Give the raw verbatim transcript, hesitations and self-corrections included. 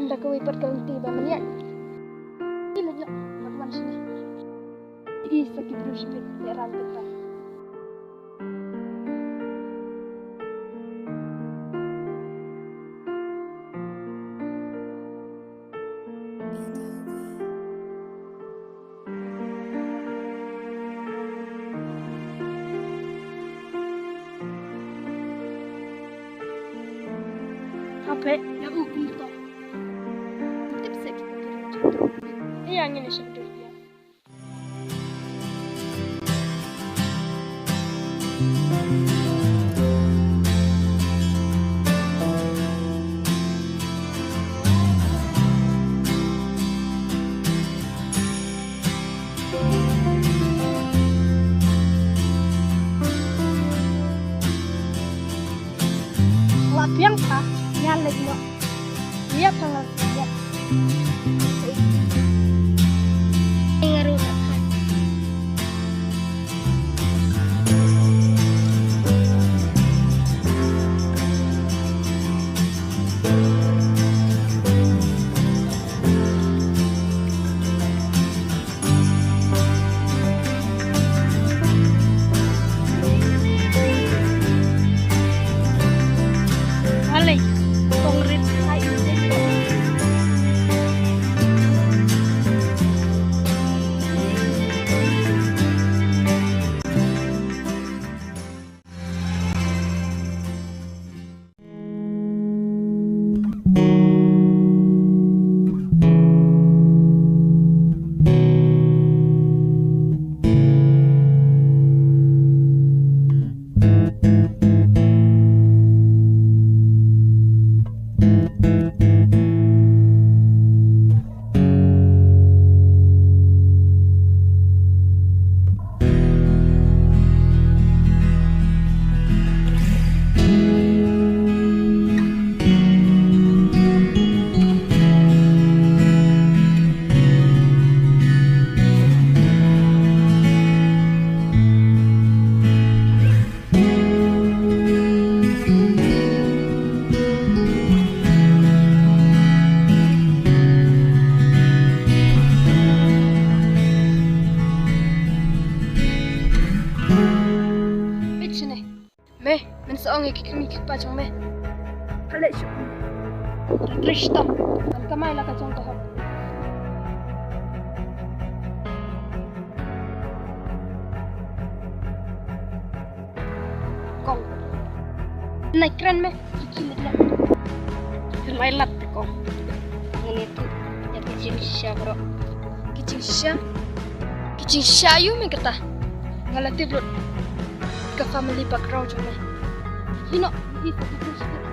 Da kawei pat ka lynti ba mynta. Ïa leit noh, bad wan shane. Ïa sa ki briew shibit, ïa ran bit pat. Hape, ïa u kumto. Tip sek. Ïa ngin ïa shim tu ïa. La biang pha, ïa leit noh. Ïa pha ngal ïa. Ïa ruh la pha. Alei, kong rit hai. Peit shane. Me, men sa ong ïa ki kmie ki kpa jong me. Ka leh shuh. Ka trei shitom. Kan kamai la ka jong ka hok. Kong. Nai kren me, ki ki leh leh. Ki mai lat te kong. Ngin ïa tu, ïa ki jingshisha bro. Ki jingshisha? Ki jingshisha aïu me kata? Nga la tip lut ka family background jong me. Hino, hi ka tu.